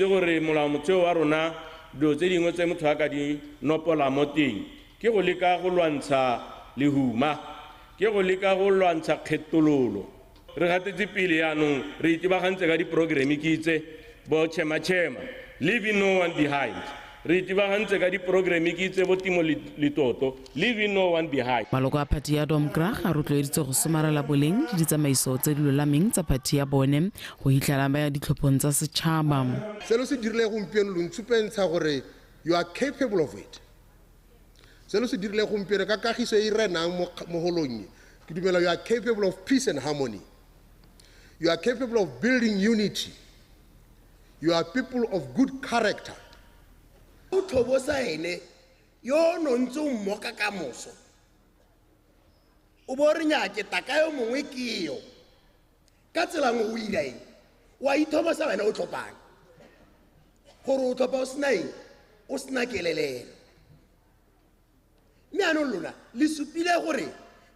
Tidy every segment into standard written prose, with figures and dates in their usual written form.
Re itse gore molaomotheo wa rona, dilo tse dingwe tse motho a ka di nopola mo teng ke go leka go lwantsha lehuma, ke go leka go lwantsha kgetololo. Re gatetse pele yaanong, re itebagantse ka diprogereme ke itse bo Chema Chema, leaving no one behind. Re itebagantse ka diprogereme ke itse bo Timo Letoto, leaving no one behind. Maloko a phathi ya Domkrag a rotloeditswe go somarela boleng le ditsamaiso tse di lolameng tsa phathi ya bone go hitlhela ba ya ditlhophong tsa setšhaba. Se lo se dirile gompieno, lo ntshupentsha gore you are capable of it. Se lo se dirile gompieno ka kagiso e e renang mo holong e, ke dumela you are capable of peace and harmony. You are capable of building unity. You are people of good character. O tlhobosa ene yo o no ntse o mmoka ka moso, o bo re nya ke taka yo mongwe ke yo ka tsela nngwe o ira eng, wa ithobosa wena o tlhopang gore o tlhopha o sena eng, o sena kelelelo. Mme anong lona le supile gore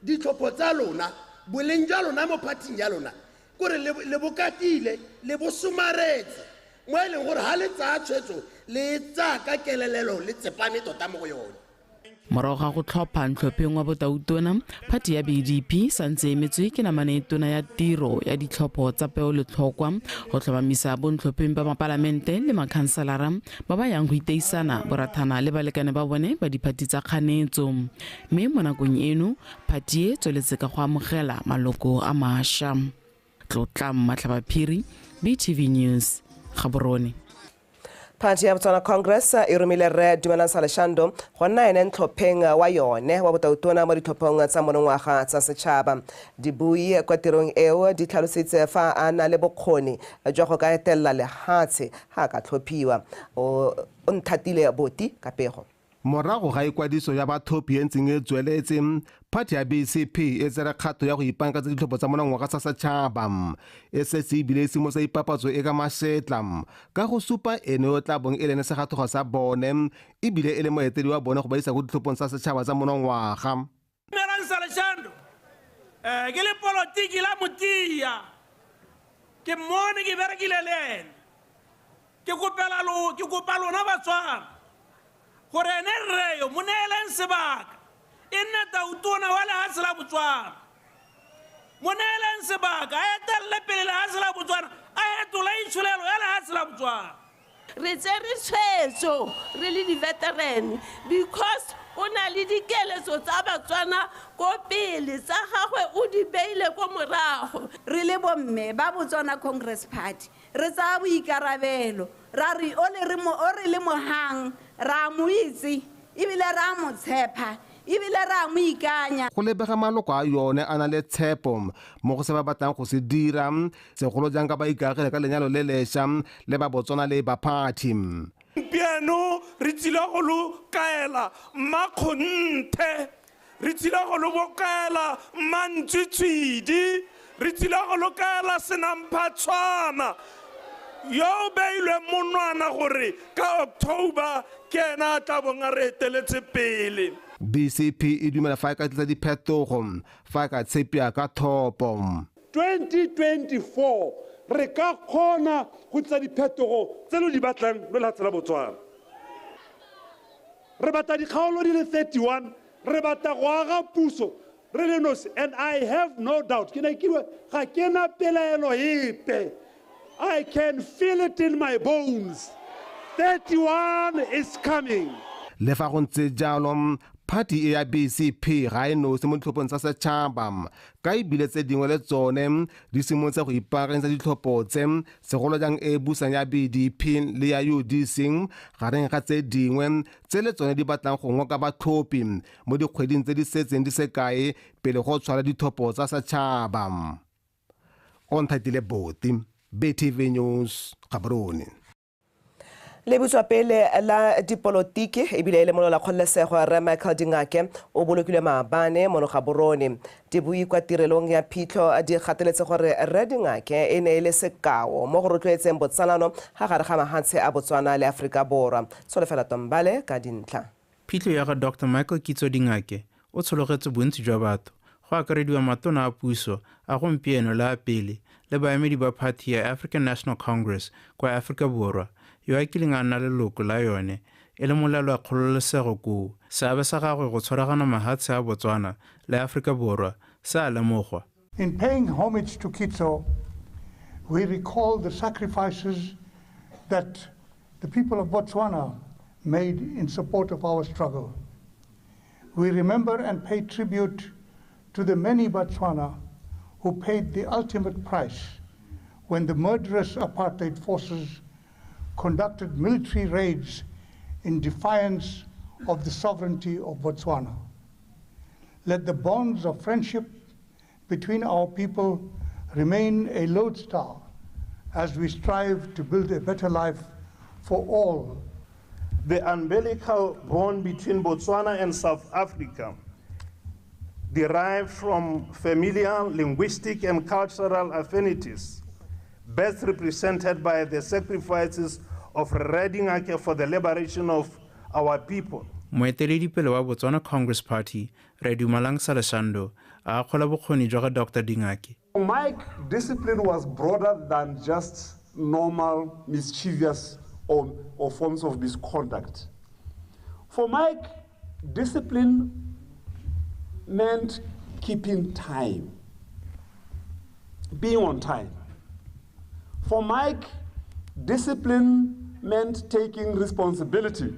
ditlhopho tsa lona, boleng jwa lona mo phathing ya lona, kore le bokatile, le bo somaretse mo e leng gore ga le tsaya tshwetso le tsaya ka kelelelo, le tsepame tota mo go yone. Morago ga go tlhopha ntlhopheng wa botautona, phathi ya BDP santse emetswe ke namane e tona ya tiro ya ditlhopho tsa peo letlhokwa go tlhomamisa bontlhopheng ba mapalamente le makhanselara ba ba yang go iteisana borathana le balekane ba bone ba diphathi tsa kganetso. Mme mo nakong eno phathi e tsweletse ka go amogela maloko a mašwa. Tlotla Mmatlhabaphiri, BTV News, Gaborone. Phathi ya Botswana Congress e romile Rre Dumelang Saleshando go nna ene ntlhopheng wa yone wa botautona mo ditlhophong tsa monongwaga tsa setšhaba. Dibui kwa tirong eo di tlhalositse fa a na le bokgoni jwa go ka etelela lehatshe ha a ka tlhophiwa. O nthatile Boti ka pego. Morago ga ikwadiso ya bathophi e ntseng e tsweletse, phathi ya BCP e tsere kgato ya go ipaakanyetsa ditlhopho tsa monongwaga tsa setšhaba. E setse ebile e simolotse ipapatso e ka mašetla ka go supa ene yo tla bong e le ene segathogo sa bone ebile e le moetedi wa bone go ba isa ko ditlhophong tsa setšhaba tsa monongwaga. Dumelang Saleshando, ke le polotiki la motia, ke mmone ke berekile le ene. Ke kopela lo, ke kopa lona Batswana gore ene rre yo mo neeleng sebaka e nne tautona wa lehatshe la Botswana. Mo neeleng sebaka a etelele pele lehatshe la Botswana, a hetole itsholelo ya lehatshe la Botswana. Re tsere tshwetso re le di-veteran because o na le dikeletso tsa Batswana ko pele, tsa gagwe o di beile ko morago. Re le bomme ba Botswana Congress Party re tsaya boikarabelo, ra re o le re mo, o re lemogang ra mo itse ebile ra mo tshepa ebile ra mo ikanya. Go lebega maloko a yone a na le tshepo mo go se ba batlang go se dira, segolo jang ka ba ikaegile ka lenyalo le lesha le ba Botswana Labour Party. Gompieno re tsile go lo kaela mmakgonthe, re tsile go lo bokaela mmantswitswidi, re tsile go lo kaela senamphatshwana yo o beilweng monwana gore ka October ke ena a tla bong a re eteletse pele. BCP e dumela fa e ka tlisa diphetogo fa e ka tshepja ka thopo. 2024 re ka kgona go tlisa diphetogo tse lo di batlang lo lehatshe la Botswana. Re batla dikgaolo di le 31, re batla go aga puso re le nosi, and I have no doubt, ke ne ke bua, ga ke na pelaelo epe. I can feel it in my bones. 31 is coming. Le fa go ntse jalo, phathi e ya BCP ga e nosi mo ditlhophong tsa setšhaba, ka ebile tse dingwe le tsone di simolotse go ipaakanyetsa ditlhopho tse, segolo jang e e busang ya BDP le ya UDC, gareng ga tse dingwe tse le tsone di batlang go ngoka batlhophi mo dikgweding tse di setseng di sekae pele go tshwara ditlhopho tsa setšhaba. Onthatile Boti, BTV News, Gaborone. Le butswapele la dipolotiki ebile e le molola kgololesego Rre Michael Dingake o bolokilwe maabane mono Gaborone. Dibui kwa tirelong ya phitlho di gateletse gore Rre Dingake e ne e le sekao mo go rotloetseng botsalano ga gare ga mahatshe a Botswana le Aforika Borwa. Tsholofela Tombale ka dintlha. Phitlho ya ga Doctor Michael Kitso Dingake o tshologetse bontsi jwa batho go akarediwa matona a puso a gompieno le a pele le baemedi ba phathi ya African National Congress kwa Aforika Borwa, yo a kileng a nna leloko la yone e le molelo wa kgololesego koo. Seabe sa gagwe go tshwaragana mahatshe a Botswana le Aforika Borwa se a lemogwa. In paying homage to Kitso, we recall the sacrifices that the people of Botswana made in support of our struggle. We remember and pay tribute to the many Botswana who paid the ultimate price when the murderous apartheid forces conducted military raids in defiance of the sovereignty of Botswana. Let the bonds of friendship between our people remain a lodestar as we strive to build a better life for all. The umbilical bond between Botswana and South Africa, derived from familial, linguistic, and cultural affinities, best represented by the sacrifices of Rre Dingake for the liberation of our people. Moeteledipele wa Botswana Congress Party, Rre Dumelang Saleshando, a akgola bokgoni jwa ga Dr. Dingake. Mike, discipline was broader than just normal mischievous or forms of misconduct. For Mike, discipline meant keeping time, being on time. For Mike, discipline meant taking responsibility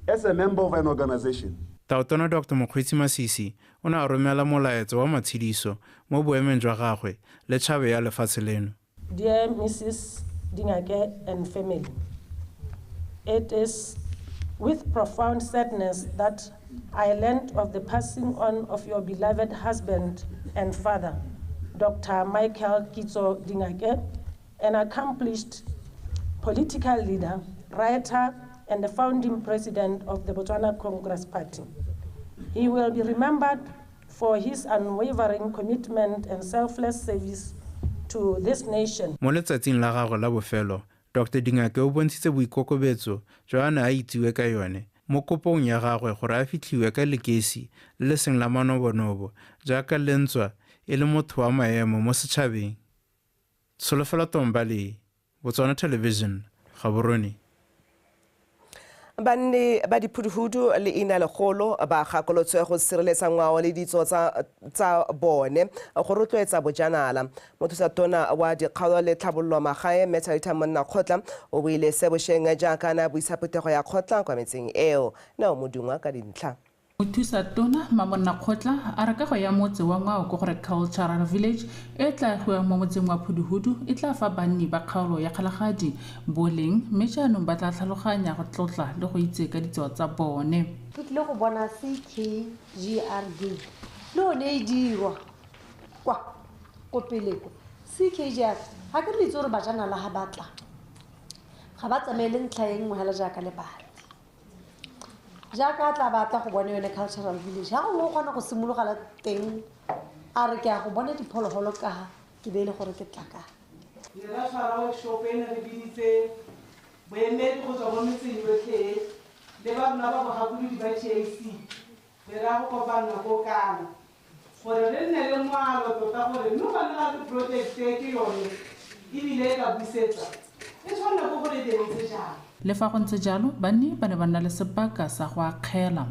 as a member of an organization. Tautona Dr. Mokgweetsi Masisi o ne a romela molaetsa wa matshediso mo boemeng jwa gagwe le tšhaba ya lefatshe leno. Dear Mrs. Dingake and family, it is with profound sadness that I learned of the passing on of your beloved husband and father, Dr. Michael Kitso Dingake, an accomplished political leader, writer, and the founding president of the Botswana Congress Party. He will be remembered for his unwavering commitment and selfless service to this nation. Mo letsatsing la gagwe la bofelo, Dr. Dingake o bontshitse boikokobetso jo a ne a itsiwe ka yone mo kopong ya gagwe gore a fitlhiwe ka lekesi le le seng la manobonobo jaaka le ntswa e le motho wa maemo mo setšhabeng. Tsholofelo Tombale, Botswana Television, Gaborone. Banni ba diphuduhudu le ina legolo ba gakolotswe go sireletsa ngwao le ditso tsa bone go rotloetsa bojanala. Mothusatona wa dikgaolo le tlhabololo magae Mme Thalita Monnakgotla o buile se bošeng jaaka na buisa phuthego ya kgotla kwa metseng eo. Neo Modungwa ka dintlha. Mothusatona Monnakgotla a re kago ya motse wa ngwao ke gore Cultural Village e tla agiwang mo motseng wa Phuduhudu e tla fa banni ba kgaolo ya Kgalagadi boleng mme jaanong ba tla tlhaloganya go tlotla le go itse ka ditso tsa bone. Ke tlile go bona CKGRD le one e dirwa kwa ko pele kwa CKGR ga ke re itse gore bajanala ga ba tla ga ba tsamaele ntlha e nngwe hela jaaka lebala. Jaaka tla batla go bona yone Cultural Village ga gongwe o kgona go simologela teng a re ke a go bona diphologolo ka ke beile gore ke tla ka. Ne ra tshwara workshop e ne re biditse boemedi go tswa mo metseng yotlhe le ba rona ba bogakolodi ba TAC re ra go kopana ko kana gore re nne le moalo tota gore mme gone ga re project e ke yone ebile e ka busetsa e tshwanela ke gore e ntse jang. Le fa go ntse jalo, banni ba ne ba nna le sebaka sa go akgela.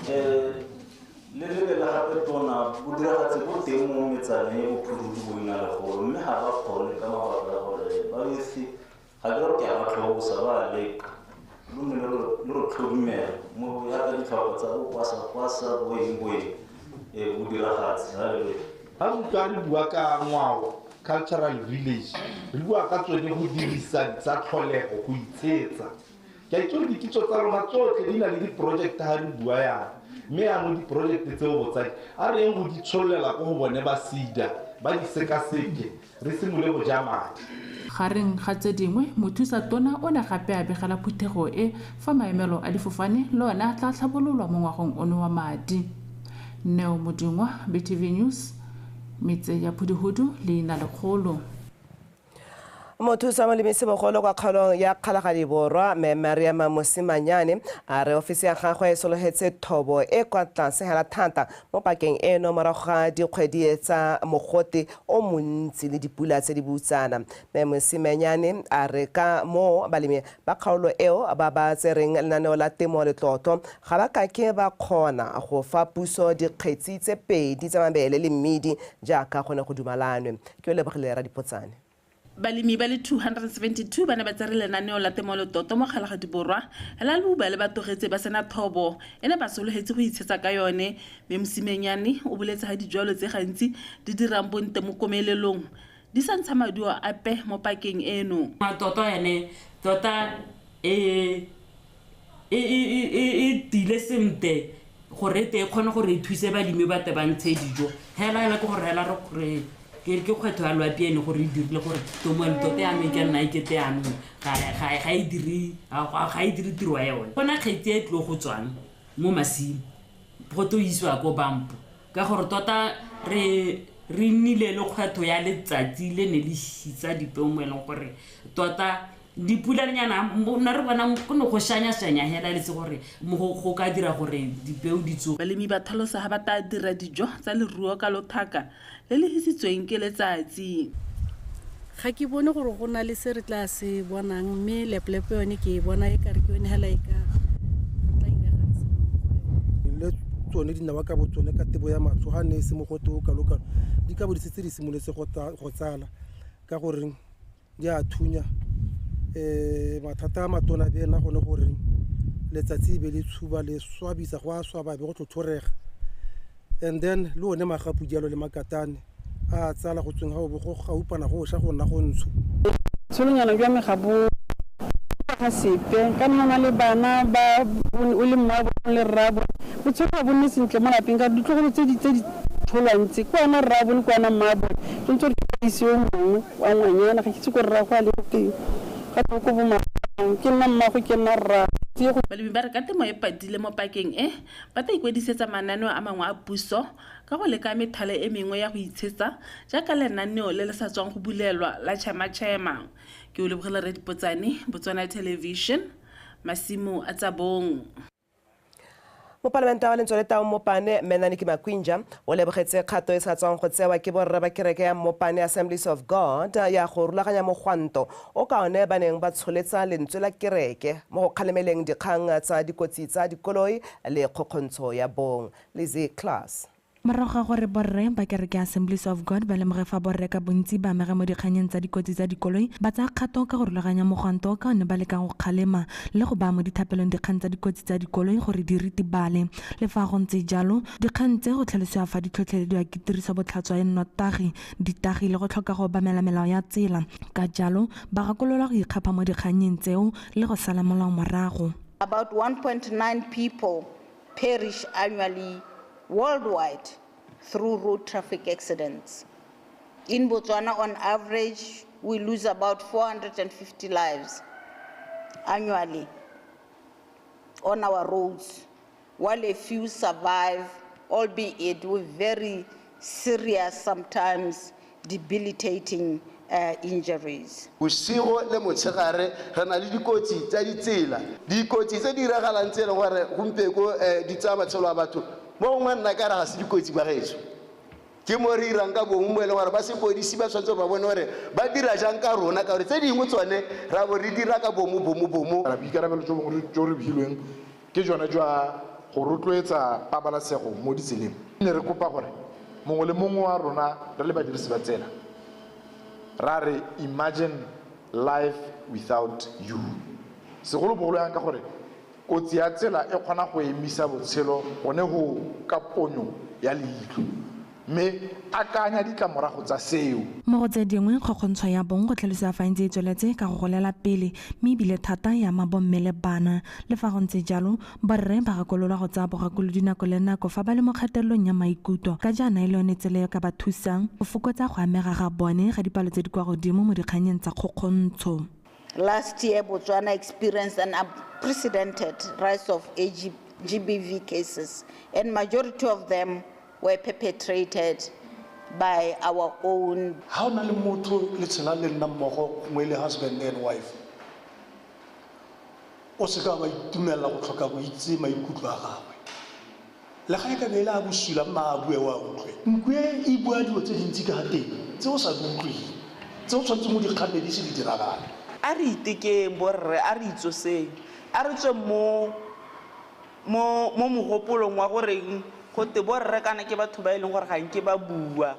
Le lebela gape tona bodiragatsi bo teng mo metsaneng e Bophuduhudu bo ina legolo mme ga ba kgone ka mabaka a gore ba itse ga ke gore ke a ba tlhobosa ba a leka lo nne le re tlhodumela mo yaka ditlhopha tsa bo kwasa-kwasa bo eng bo eng bodiragatsi. Ga re utlwa re bua ka ngwao Cultural Village re bua ka tsone go dirisa tsa tlholego go itshetsa. Ke a itse gore dikitso tsa rona tsotlhe di na le di-project ga re bua yana mme yanong di-project tseo botsadi a re eng go di tshololela ko go bone ba SEDA ba di sekaseke re simole go ja madi. Gareng ga tse dingwe, mothusatona o ne gape a begela phuthego e fa maemelo a difofane le one a tla tlhabololwa mo ngwageng ono wa madi. Neo Modungwa, BTV News, metse ya Phuduhudu le ina legolo. Mothusa molemisi bogolo kwa kgaolong ya Kgalagadi Borwa Mme Mariama Mosimanyane a re ofisi ya gagwe e sologetse thobo e kwa tlase hela thata mo pakeng eno morago ga dikgwedi tsa mogote o montsi le dipula tse di butsana. Mme Mosimanyane a re ka moo balemi ba kgaolo eo ba ba tsereng lenaneo la temo letlotlo ga ba kake ba kgona go fa puso dikgetsi tse 2 tsa mabele le mmidi jaaka go ne go dumalanwe. Ke o lebogile Radipotsane. Balemi ba le 272 ba ne ba tsere lenaneo la temo letlotlo mo Kgalagadi Borwa la leuba le ba tlogetse ba sena thobo e ne ba sologetse go itshetsa ka yone. Mme Mosimanyane o boletse ga dijwalo tse gantsi di dirang bonte mo komelelong di sa ntsha maduo ape mo pakeng eno. Matoto ene tota e tile sentle gore e kgone gore e thuse balemi ba te ba ntshe dijo hela hela ke gore hela re ke kgwetho ya loapi ene gore e dirile gore tomo tota yanong ke nna e kete yanong ga e dire tiro ya yone. Gona kgetsi e tlo go tswang mo masimo go to isiwa ko bampo ka gore tota re nnile le kgwetho ya letsatsi le ne le hitsa dipeo mo e leng gore tota dipulanyana nna re bona go ne go shanya-shanya hela le se gore go ka dira gore dipeo di tsoge. Balemi ba tlhalosa ga ba tla dira dijo tsa leruo ka lothaka le le hisitsweng ke letsatsi. Ga ke bone gore go na le se re tla se bonang mme leplepe yone ke e bona e kare ke yone hela e ka tla iregang sengwe. Le tsone dinawa ka botsone ka tebo ya matlho ga ne e se mogote o kalokalo di ka bo di setse di simoletse go tsala ka gore di a thunya. Mathata a matona be nna gone gore letsatsi be le tshuba le swabisa go a swaba be go tlhotlhorega, and then le one magapu jalo le makatane a tsala go tsweng ga o bo go gaupana go sha go nna go ntsho. Tsholonyana jwa me ga bo ga sepe ka nna le bana ba o le mma le rrabo botshelo ga bo nne sentle mo lapeng ka ditlogolo tse di tsholwang tse ke wena rrabo ke wena mmabo ke ntse re ise yo mongwe wa ngwanyana ga ke itse ko rrago a le teng. Balemi ba re ka temo e padile mo pakeng e ba tla ikwadisetsa mananeo a mangwe a puso ka go leka methale e mengwe ya go itshetsa jaaka lenaneo le le sa tswang go bulelwa la Chema-Chema. Ke o lebogile Radipotsane, Botswana Television, masimo a Tsabong. Mopalamente wa Lentswe Tau Mopane Menaniki Makwinja o lebogetse kgato e sa tswang go tsewa ke borre ba kereke ya Mopane Assemblies of God ya go rulaganya mogwanto o ka one ba neng ba tsholetsa lentswe la kereke mo go kgalemeleng dikgang tsa dikotsi tsa dikoloi le kgokgontsho ya bong. Lizzie Class. Morago ga gore borre ba kereke Assemblies of God ba lemoge fa borre ka bontsi ba amega mo dikganyeng tsa dikotsi tsa dikoloi ba tsaya kgato ka go rulaganya mogwanto ka one ba lekang go kgalema le go baya mo dithapelong dikgang tsa dikotsi tsa dikoloi gore di ritibale. Le fa go ntse jalo dikgang tse go tlhalosiwa fa di tlhotlhelediwa ke tiriso botlhatswa ya nnotagi, ditagi le go tlhoka go obamela melao ya tsela. Ka jalo ba gakololwa go ikgapha mo dikganyeng tseo le go sala molao morago. About 1.9 people perish annually worldwide through road traffic accidents. In Botswana, on average, we lose about 450 lives annually on our roads, while a few survive, albeit with very serious, sometimes debilitating injuries. Bosigo le motshegare re na le dikotsi tsa ditsela, dikotsi tse di diragalang tse e leng gore gompieko di tsaya matshelo a batho. Mo gongwe nna ka re ga se dikotsi ba geso ke mo re irang ka bongwe mo e leng gore ba sepodisi ba tshwanetse ba bone gore ba dira jang ka rona ka gore tse dingwe tsone ra bo re dira ka bomo bomo bomo. Boikarabelo jo bongwe jo re bilweng ke jone jwa go rotloetsa pabalesego mo ditseleng. Ne re kopa gore mongwe le mongwe wa rona re le badirisi ba tsela ra re imagine life without you, segolobogolo yang ka gore kotsi ya tsela e kgona go emisa botshelo gone go ka ponyo ya leitlho mme akanya ditlamorago tsa seo. Mo go tse dingwe kgokgontsho ya bong go tlhalosiwa fa e ntse e tsweletse ka go golela pele mme ebile thata ya ama bomme le bana. Le fa go ntse jalo borre ba gakololwa go tsaya bogakolodi nako le nako fa ba le mo kgatelelong ya maikutlo ka jaana e le yone tsela e ka ba thusang go fokotsa go amega ga bone ga dipalo tse di kwa godimo mo dikganyeng tsa kgokgontsho. Last year, Botswana experienced an unprecedented rise of GBV cases, and majority of them were perpetrated by our own. Ha o na le motho le tshela le nna mmogo gongwe le husband and wife, o se ka wa itumela go tlhoka go itse maikutlo a gagwe. Le ga e ka be e le a bosula mma a bue wa utlwe. Nku e e bua dilo tse dintsi ka ga teng tse o sa di utlweng, tse o tshwanetseng o di kganne di se di diragale. A re itekeng borre, a re itsoseng, a re tsweng mo mo mo mogopolong wa goreng gote borre kana ke batho ba e leng gore ga nke ba bua.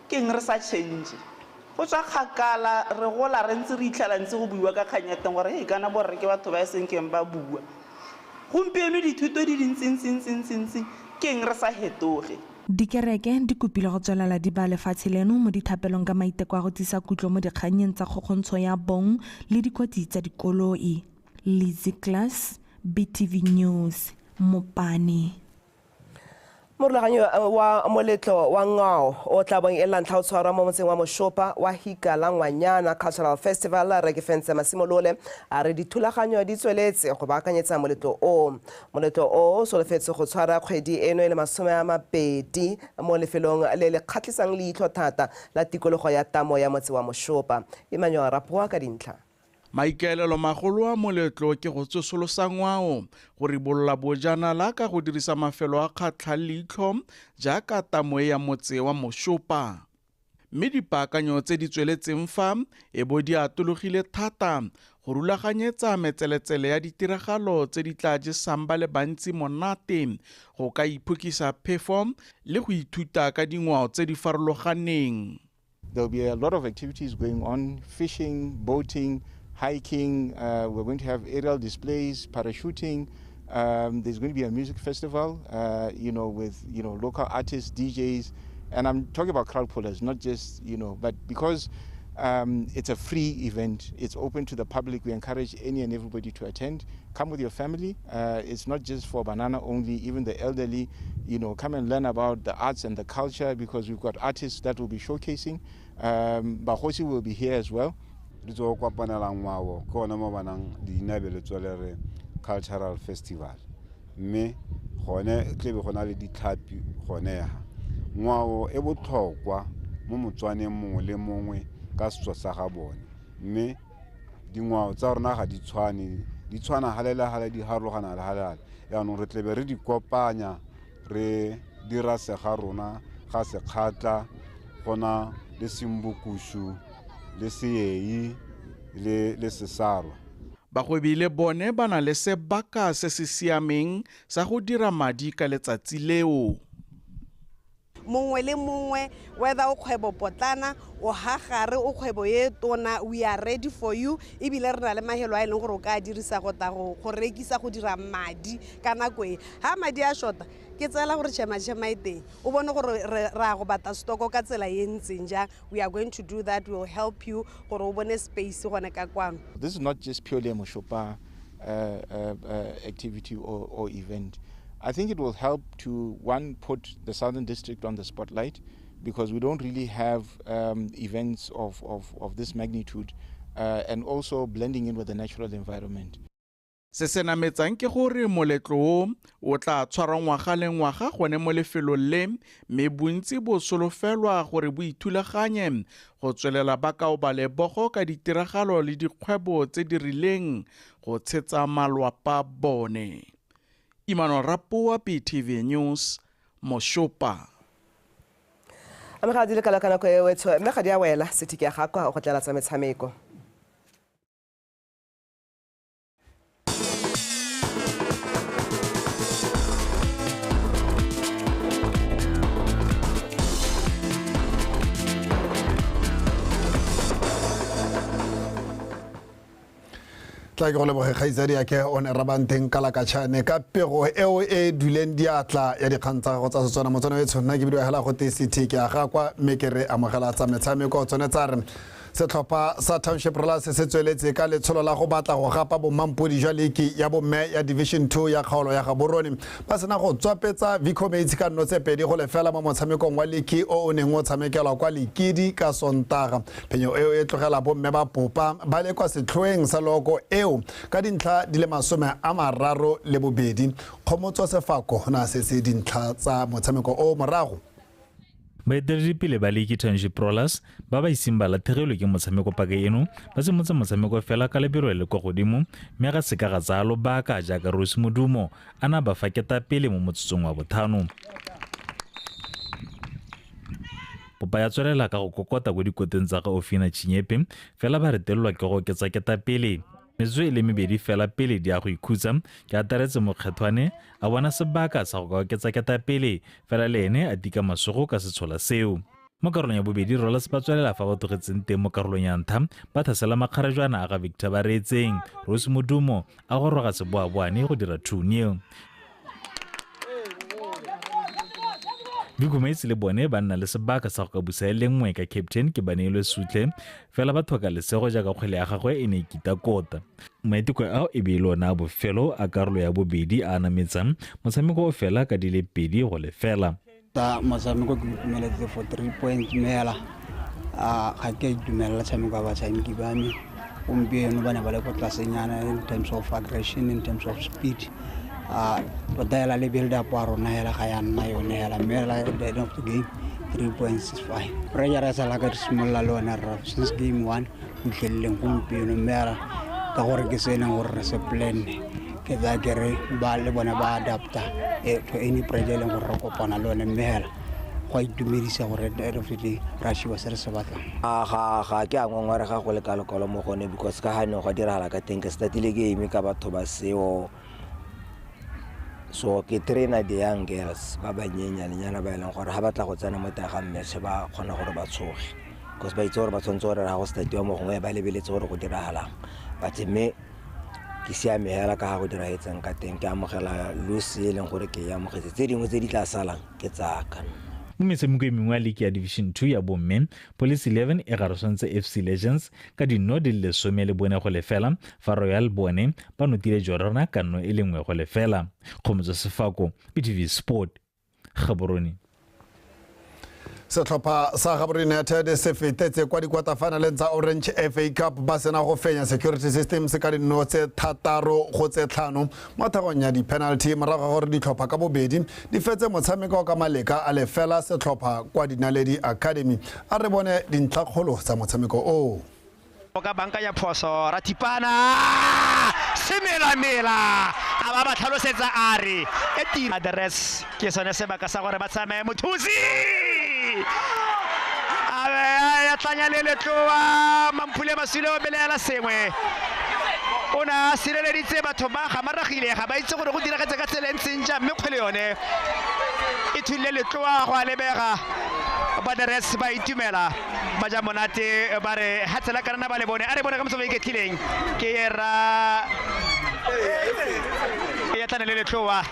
Ke eng re sa change? Go tswa kgakala re gola re ntse re itlhela ntse go buiwa ka kgang ya teng gore hei kana borre ke batho ba e seng keng ba bua. Gompieno dithuto di dintsintsintsintsintsi, ke eng re sa hetoge? Dikereke di kopilwe go tswelela di baya lefatshe leno mo dithapelong ka maiteko a go tsisa kutlo mo dikgannyeng tsa kgokgontsho ya bong le dikotsi tsa dikoloi. Lizzy Klaas, BTV News, Mopani. Morulaganyi wa moletlo wa ngwao o tla bong e la ntlha o tshwarwa mo motseng wa Moshopa wa Hika la Ngwanyana Cultural Festival, Rre Kefentse Masimolole a re dithulaganyo di tsweletse go baakanyetsa moletlo o. Moletlo o o solofetse go tshwara kgwedi eno e le 20 mo lefelong le le kgatlhisang leitlho thata la tikologo ya tamo ya motse wa Moshopa. Emmanuel Rapoa ka dintlha. Maikaelelo magolo a moletlo ke go tsosolosa ngwao, go ribolola bojanala ka go dirisa mafelo a kgatlhang leitlho jaaka tamo e ya motse wa Moshopa. Mme dipaakanyo tse di tsweletseng fa e bo di atologile thata go rulaganyetsa metseletsele ya ditiragalo tse di tla jesang ba le bantsi monate go ka iphokisa phefo le go ithuta ka dingwao tse di farologaneng. There will be a lot of activities going on, fishing, boating, hiking. We're going to have aerial displays, parachuting. There's going to be a music festival, with, local artists, DJs. And I'm talking about crowd pullers, not just, but because it's a free event, it's open to the public. We encourage any and everybody to attend. Come with your family. It's not just for banana only, even the elderly, come and learn about the arts and the culture, because we've got artists that will be showcasing. Bahosi will be here as well. Re tlo kopanela ngwao, ke ona mo banang leina be le tswele re cultural festival. Mme gone tlebe go na le ditlhapi gone ha. Ngwao e botlhokwa mo motswaneng mongwe le mongwe ka setso sa ga bone. Mme dingwao tsa rona ga di tshwane, di tshwana hale le hale, di harologana le hale le hale. Jaanong re tlebe re di kopanya, re dira sega rona ga sekgatla, gona le Sembukusu, le Seei, le Sesarwa. Bagwebi le bone ba na le sebaka se se siameng sa go dira madi ka letsatsi leo. Mongwe le mongwe, whether o kgwebo potlana, o hagare, o kgwebo e tona, we are ready for you. Ebile re na le mahelo a e leng gore o ka dirisa go tla go rekisa, go dira madi ka nako e. Ha madi a shota, ke tseela gore tšhema-tšhema e teng. O bone gore re a go batla stoko ka tsela e ntseng jang. We are going to do that. We will help you gore o bone space gone ka kwano. This is not just purely a Moshopa activity or event. I think it will help to, one, put the Southern District on the spotlight, because we don't really have events of this magnitude, and also blending in with the natural environment. Se se nametsang ke gore moletlo o o tla tshwarwa ngwaga le ngwaga gone mo lefelong le, mme bontsi bo solofelwa gore bo ithulaganye go tswelela ba kaoba lebogo ka ditiragalo le dikgwebo tse di rileng go tshetsa malwapa bone. Emmanuel Rapoa, BTV News, Moshopa. Amogela di le kalo ka nako e wetsho, mme ga di a wela, sethiki ya gakwa go tlela tsa metshameko. Tla ke go leboge kgaitsadi ya ke o ne rabanteng ka lakatšhane ka pego eo e duleng diatla ya dikgang tsa gago tsa Setswana. Motswana e tshwana ke bidiwa hela go te CT ke a ga kwa, mme ke re amogela tsa metshameko. Tsone tsa re setlhopha sa Township Rollers se tsweletse ka letsholo la go batla go gapa bomampodi jwa liki ya bomme ya Division 2 ya kgaolo ya Gaborone. Ba sena go tswapetsa Vico Mates ka nno tse 2-0 mo motshamekong wa liki o o neng o tshamekelwa kwa Lekidi ka Sontaga. Phenyo eo e tlogela bomme ba popa ba le kwa setlhoeng sa loko eo ka dintlha di le 32. Kgomotso Sefako na setse dintlha tsa motshameko o morago. Baeteledipele ba liki Township Rollers ba ba iseng ba latlhegelwe ke motshameko paka eno ba simolotse motshameko fela ka lebelo le le kwa godimo, mme ga se ka ga tsaya lobaka jaaka Rose Modumo a na ba fa ketapele mo motsotsong wa botlhano. Popa ya tswelela ka go kokota ko dikoteng tsa ga Ofina Chinyepe, fela ba retelelwa ke go oketsa ketapele. Metsotso e le mebedi fela pele di a go ikhutsa, ke ataretse Mokgethwane a bona sebaka sa go ka oketsa ketapele, fela le ene a tika masogo ka setshola seo. Mo karolong ya bobedi, Rollers ba tswelela fa ba tlogetseng teng mo karolong ya ntlha, ba tlhasela makgarejwana a ga Victor Bareetseng. Rose Modumo a goroga seboaboane go dira 2-0. Big Mates le bone ba nna le sebaka sa go ka busa e le nngwe ka captain ke Baneilwe Sutle, fela ba tlhoka lesego jaaka kgwele ya gagwe e ne e kita kota. Maiteko ao e be e le ona a bofelo a karolo ya bobedi a nametsang motshameko o fela ka di le 2-0. Ta motshameko ke itumeletse for 3 points mme hela ga ke a itumelela tshameko wa batshameki ba me. Gompieno ba ne ba le ko tlasenyana in terms of aggression, in terms of speed. Tota hela le build up wa rona hela ga ya nna yone hela, mme hela at the end of the game 3 points is fine. Pressure e sala ka re simolola le yone rra since game 1 go fitlheleleng gompieno, mme hela ka gore ke se e leng gore re se plan-ne, ke tsaya ke re ba le bone ba adapta to any pressure e leng gore re kopana le yone, mme hela go a itumedisa gore at the end of the day ra šiwa se re se batlang. Ga ke a ngongorega go le kalo-kalo mo gone, because ka ga ne go diragala ka teng ke startile game ka batho ba seo. So ke trainer the young girls ba banyenyanenyana ba e leng gore ga ba tla go tsena mo teng ga match ba kgona gore ba tshoge, because ba itse gore ba tshwanetse gore ga go startiwa mo gongwe ba lebeletse gore go diragalang. But mme ke siame hela ka ga go diragetseng ka teng, ke amogela lose e leng gore ke e amogetse, tse dingwe tse di tla salang ke tsaka. Mo metshameko e mengwe ya liki ya Division 2 ya bomme, Police 11 e garosantse FC Legends ka dino di le 14-0, fa Royal bone ba notile Jorana ka 0-1. Kgomotso Sefako, BTV Sport, Gaborone. Setlhopha sa Gaborone United se fetetse kwa di-quarter-finaleng tsa Orange FA Cup ba sena go fenya Security Systems ka dino tse 6-5 mo thagong ya di-penalty morago ga gore ditlhopha ka bobedi di fetse motshameko ka maleka a lefela setlhopha kwa Dinaledi Academy. A re bone dintlhakgolo tsa motshameko oo. O ka bankanya phoso Rathipana semelamela a ba ba tlhalosetsa a re e tira address ke sone sebaka sa gore ba tsamaye mothusi a ya tlanya le letloa Mamphule Masule o belaela sengwe o ne a sireleditse batho ba ga maragile ga ba itse gore go diragetse ka tsela e ntseng jang, mme kgwele yone e thulile letloa go a lebega. Ba the rest ba itumela ba ja monate ba re ha tsela kana ba le bone a re bone ka motho ba iketlileng ke ra e ya tlane le letloa.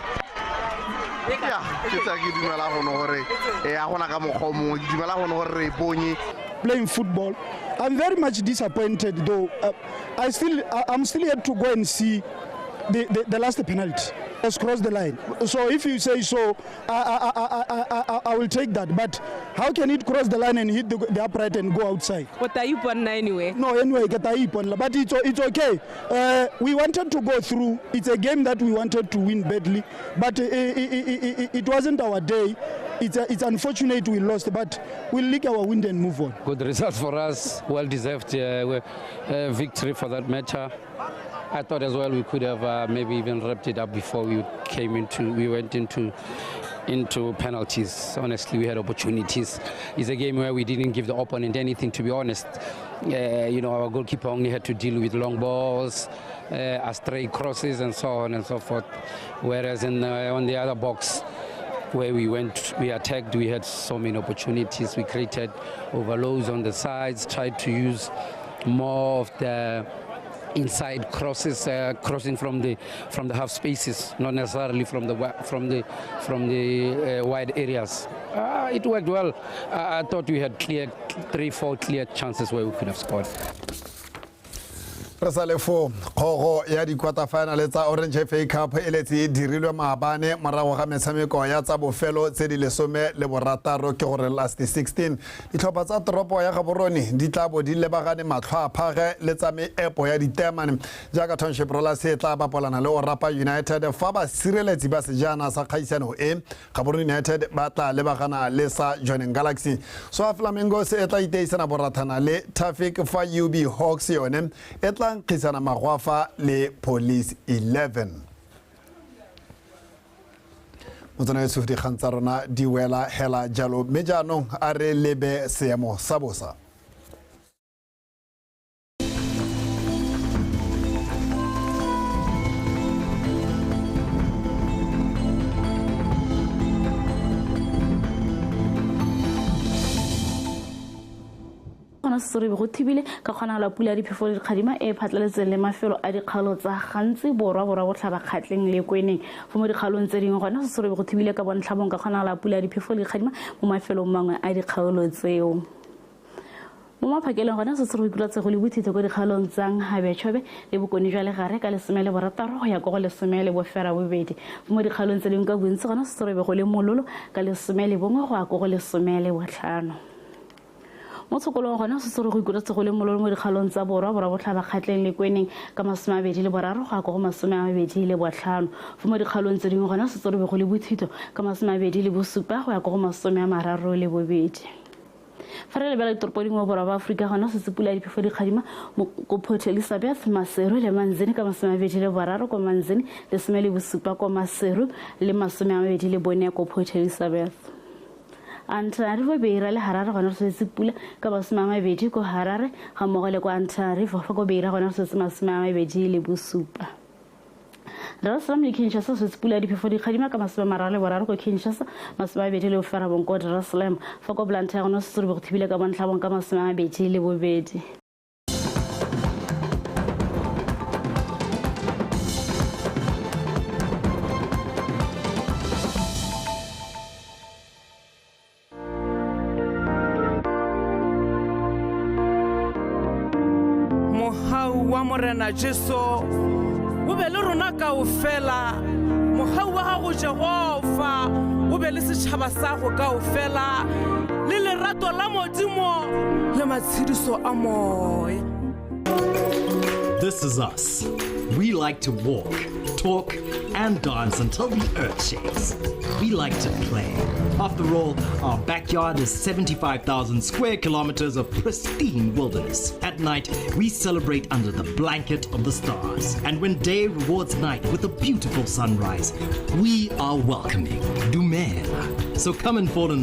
Ya ke tsa ke dumela gone gore ya gona ka mokgwa o mongwe ke dumela gone gore re bonye. Playing football, I'm very much disappointed though. I'm still yet to go and see the last penalty. Has crossed the line. So if you say so, I will take that. But how can it cross the line and hit the upright and go outside? What are you on anyway? No, anyway, but it's okay. We wanted to go through. It's a game that we wanted to win badly, but it wasn't our day. It's unfortunate we lost, but we'll lick our wound and move on. Good result for us, well-deserved victory for that matter. I thought as well we could have maybe even wrapped it up before we went into penalties. Honestly, we had opportunities. It's a game where we didn't give the opponent anything, to be honest. Our goalkeeper only had to deal with long balls, astray crosses, and so on and so forth. Whereas on the other box, where we went, we attacked, we had so many opportunities. We created overloads on the sides, tried to use more of the inside crosses, crossing from the half spaces, not necessarily from the wide areas. It worked well. I thought we had clear 3-4 clear chances where we could have scored. Re sa le foo, kgogo ya di-quarter final tsa Orange FA Cup e letse e dirilwe maabane morago ga metshameko ya tsa bofelo tse di 16, ke gore last 16. Ditlhopha tsa toropo ya Gaborone di tla bo di lebagane matlho a phage le tsa meepo ya ditemane, jaaka Township Rollers e tla bapolana le Orapa United, fa basireletsi ba sejana sa kgaisano e, Gaborone United, ba tla lebagana le sa Jwaneng Galaxy. Swa Flamingos e tla iteisana borathana le Tafic, fa UB Hawks yone e tla nkgisana magwafa le Police 11. Motsana, dikgang tsa rona di wela hela jalo, mme jaanong a re lebe seemo sa bosa. Gona sesorobe go thibile ka kgonagala pula ya diphefo le dikgadima e e phatlaletseng le mafelo a dikgaolo tsa Gantsi Borwa, Borwa Botlhaba, Kgatleng le Kweneng. Fo mo dikgaolong tse dingwe gona sesorobe go thibile ka bontlhabong ka kgonagala pula ya diphefo le dikgadima mo mafelong mangwe a dikgaolo tseo. Mo maphakeleng gona sesorobe ikutlwatsego le bothitho ko dikgaolong tsa Habetshobe le Bokone jwa Legare ka 16 go ya ko go 18. Mo dikgaolong tse dingwe ka bontsi gona sesorobe go le mololo ka 11 go ya ko go 15. Mo tshokolong gona sesoro go ikutlwetse go le mololo mo dikgaolong tsa Borwa, Borwa Botlhaba, Kgatleng le Kweneng ka 23 go ya ko go 25. Fo mo dikgaolong tse dingwe gona setsorobe go le bothito ka 27 go ya ko go 32. Fa re lebela ditoropo dingwe borwa ba Aforika, gona setse pula ya diphefo dikgadima ko Port Elizabeth, Maseru le Manzini ka 23 ko Manzini, 17 ko Maseru le 24 ko Port Elizabeth. Antananarivo, Beira le Harare gona re tshwanetse pula ka 20 ko Harare ga mmogo le ko Antananarivo, fa ko Beira gona re tshwanetse 27. Dar es Salaam le Kinshasa tshwanetse pula ya diphefo dikgadima ka 33 ko Kinshasa, 29 ko Dar es Salaam, fa ko Blantyre gona setsorobe go thibile ka bontlhabong ka 22. Mohau wa Morena Jesu o be le rona kaofela. Mohau wa gago Jehova o be le setšhaba sa go kaofela, le lerato la Modimo le matshediso a moya. This is us. We like to walk, talk, and dance until the earth shakes. We like to play. After all, our backyard is 75,000 square kilometers of pristine wilderness. At night, we celebrate under the blanket of the stars. And when day rewards night with a beautiful sunrise, we are welcoming. Dumela. So come and fall in